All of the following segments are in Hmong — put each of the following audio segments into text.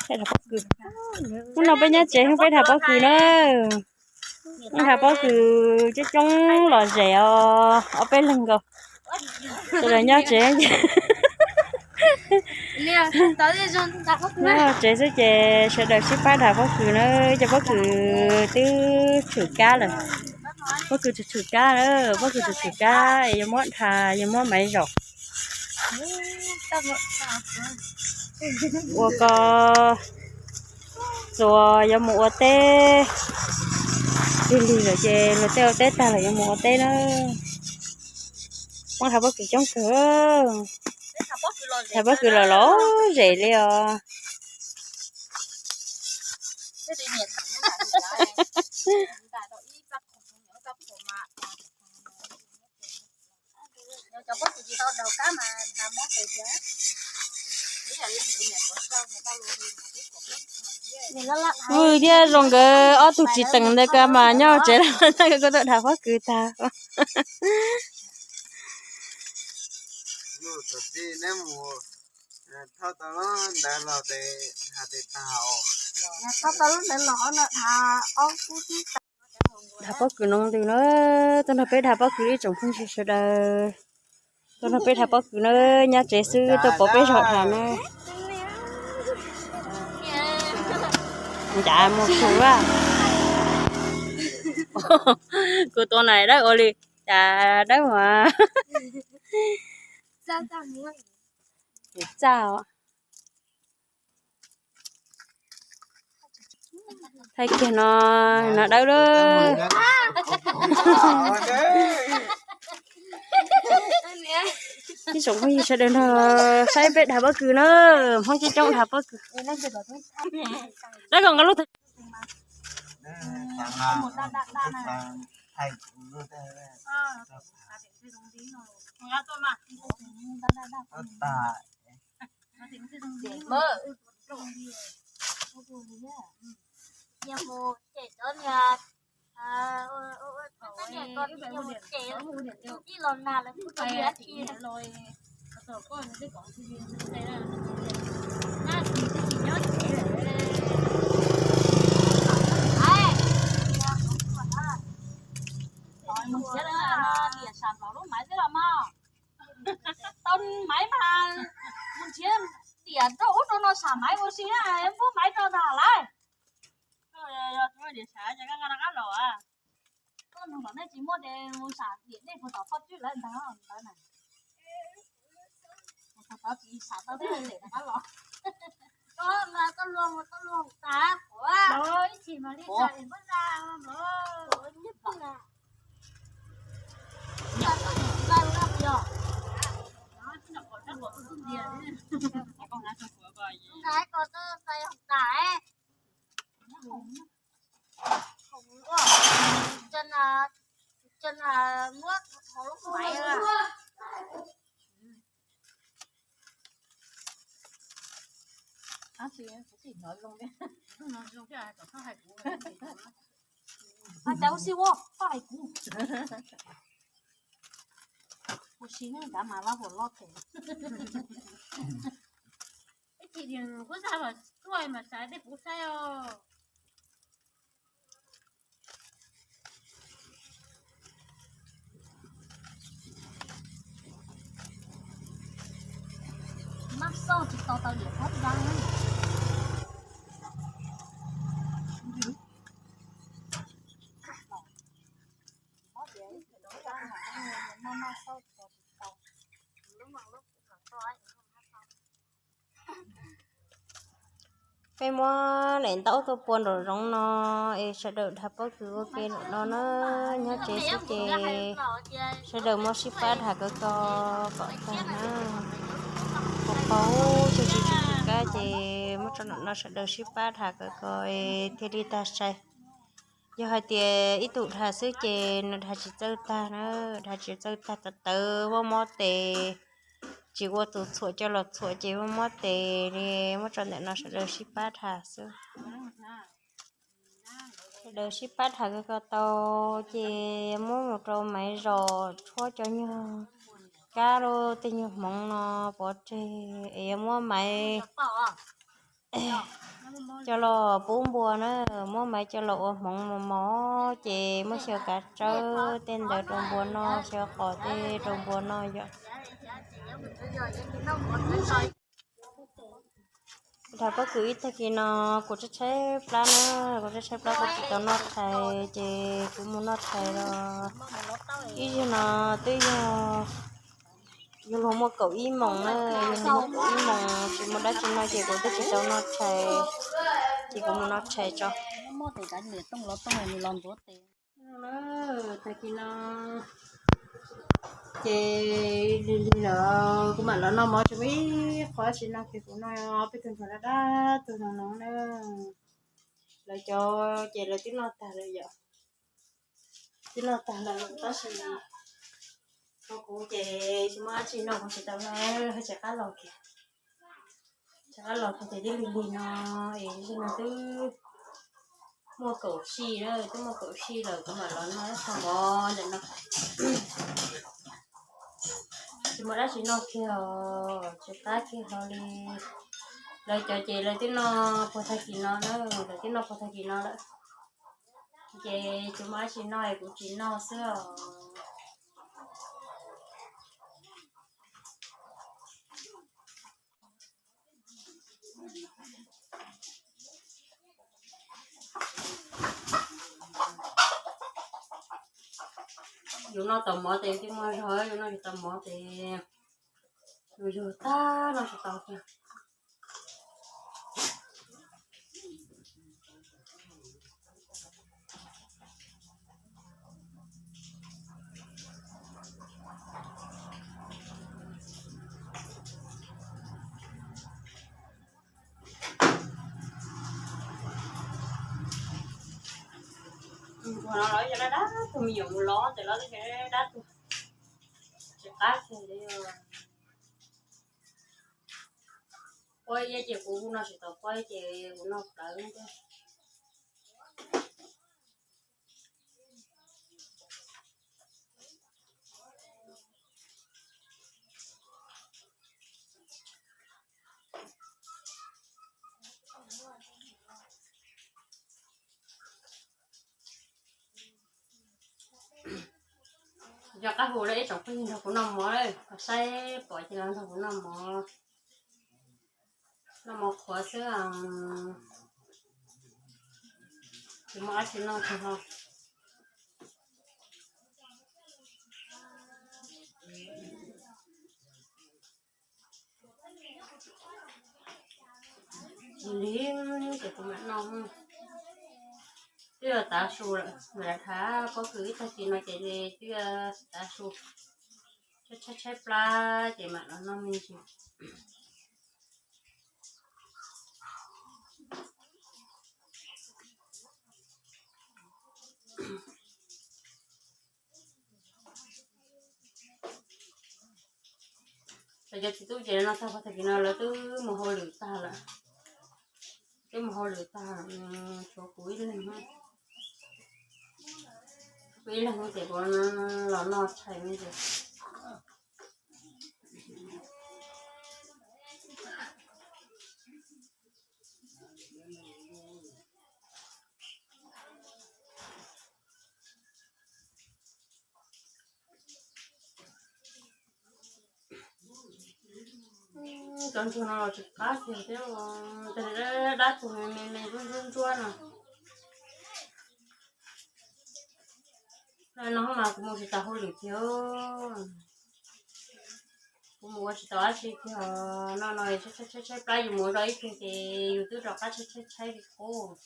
Hnub no peb nyob tsev peb tham pob kws na. Peb tham pob kws coob coob lom zem os, ob peb leeg nkaus. Sawv daws nyob tsev, nyob tsev xwb ces sawv daws sib pab tham pob kws na. Cov pob kws twb tshwm kab lawm. Pob kws tshwm tshwm kab na, pob kws tshwm tshwm kab es yuav muab dhas, yuav muab maiv zom. Ua ko txuas yuav mus ua teb, lig lig lawm ces luag tej ua teb tag lawm yuav mus ua teb na. Peb tham pob kws coob kawg, tham pob kws los lom zem li os. Vwm thiab zoo nkawd ob tug tsis teem ntawd ko mas nyob tsev lawm, koj tuaj tham pob kws tag. Tham pob kws no ntws na, tuaj nrog peb tham pob kws ib tsoom phooj ywg sawv daws. Tuaj nrog peb tham pob kws na, nyob tsev xwb tuaj pom peb zog tham na. Ncav mus tshwm a. Kuv tua na dawb ua li, cas dawb mas. Txaj os. Thaij kiag no, no dawb lawm. Ib tsoom phooj ywg sawv daws nrog saib peb dhas pob kws na, Hmoob coob coob dhas pob kws. Dawb los nqa lub Tau maiv mas mus nrhiav diam rau ub rau no sam maiv ua si na, muab maiv rau ntag lauj. Yog diam sam ces koj nqa rov qab los. Koj nug los nej tsis muaj ces mus sam diam nej puag tom koj twb lawv ntag ntawd na. Tsis sam tau thiaj li rov qab los. Koj mas koj luag mas koj luag tas quav. Ib chim mas li tas muab ra los. Nqa koj txoj xais hauv tas. Muab hauv lub maiv. Cas ua si ua, koj hais kuv. Ua si neb kav mas lab huam loj phem. Ib chim kuv xav mas tuaj mas xav tej kuv saib os. Mab xauj tsis tau tau diam qab ntag. Peb muab daim ntaub tuaj pua nraum zoov no es sawv daws dhas pob kws ua ke nraum no na. Nyob tsev xwb ces sawv daws muab sib pab dhas kawg ko kom tag na. Qhov qhov tsis tshwm kab ces muab tso nraum no sawv daws sib pab dhas kawg ko es thiaj li tag sai. Yog hais tias ib tug dhas xwb ces nws dhas tsis txawj tag na, dhas tsis txawj tag tawv tawv muab mob tes, tsis ua tus txhuam coj los txhuam ces muab mob tes li. Muab tso ntawm no sawv daws sib pab dhas xwb. Sawv daws sib pab dhas kawg ko tau ces muab mus rau maiv zom tshuab cov nyuag kab lub tej nyuag hmoov no pov tseg es yuav muab maiv, coj los pub npua na, muab maiv coj los ua hmoov mos mos ces muab xyaw kav tsawb tej ntawd rau npua noj, xyaw qos tej rau npua noj yom. Dhau pob kws ib tag kis no kuv tshaib tshaib plab na, kuv tshaib tshaib plab kuv tsis tau noj tshais ces kuv mus noj tshais los ib zaug no twb yog, yog luag muaj kaum ib moos na, yog luag muaj kaum ib moos tsis muaj dab tsi noj ces kuv twb tsis tau noj tshais, ces kuv mus noj tshais tso. Tag kis no ces lig lig lawm kuv mam los noj mov tsis muaj ib qho tsis noj ces kuv noj peb tug ntsuag dab dab tug no no na. Lawv cov ces lawv twb noj tag lawm yom, twb noj tag lawm tab sis kuv ces tsis muaj dab tsi noj kuv tsis tau noj, tsis qab los kiag, tsis qab los kiag ces twb lig lig no es lig no twb muaj kaum sij na, twb muaj kaum sij lawm kuv mam los noj ib qho mov ntawm no. Tsis muaj dab tsi noj kiag os, tsis qab kiag hlo li. Lawv cov ces lawv twb noj puag tag kis no na, lawv twb noj puag tag kis no lawm. Ces tsis muaj dab tsi noj es kuv tsis noj xwb os. Yus noj tau mov ces twb muaj zog, yus noj tsis tau mov ces yus yug tag noj tsis tau kiag. Tus no los yog dab dab tug, me nyuam mus los ces los twb yog dab dab tug, tsis qab kiag li. Pob iab ces kuv kuj noj tsis tau pob iab ces kuv noj plawv thiab. Yog qab hu lawm ib tsoom phooj ywg nrog kuv noj mov, saib pom ces los nrog kuv noj mov, noj mov qhuav xwb, tsis muaj dab tsi noj kiag ho. Tsis lig ces kuv mam noj. Twb yog tav su lawm, mam li tham pob kws ib tag kis no ces twb yog tav su, tshaib tshaib plab ces mam los noj me ntsis. Lawv cov txiv tub ces no tag, tag kis no lawv twb mus hauj lwm tag lawm, twb mus hauj lwm tag, tshuav kuv ib leeg, kuv ib leeg ces kuv los noj tshais me ntsis. Cov ntsuag no los tsis qab kiag thiab, dab tug me me ntsuab ntsuab no. No mas kuv mus tsis tas hauj lwm kiag, kuv mus ua tsis tau dab tsi kiag. No no tshaib tshaib plab, yus mus ua ib pliag ces yus twb rov qab tshaib tshaib tshaib li qub.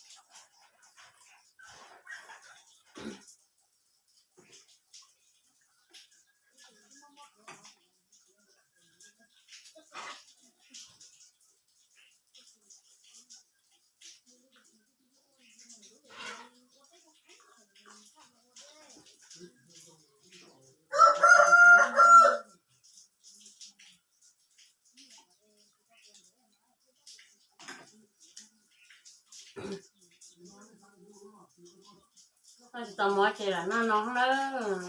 Noj tsis tau mov ces lam noj no nawb.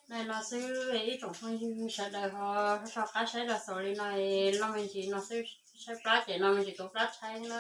Noj no xwb, ib tsoom phooj ywg sawv daws ho soj qab saib los xaus li no, noj me ntsis no xwb. Tshaib plab ces no me ntsis tau plab tshaib na.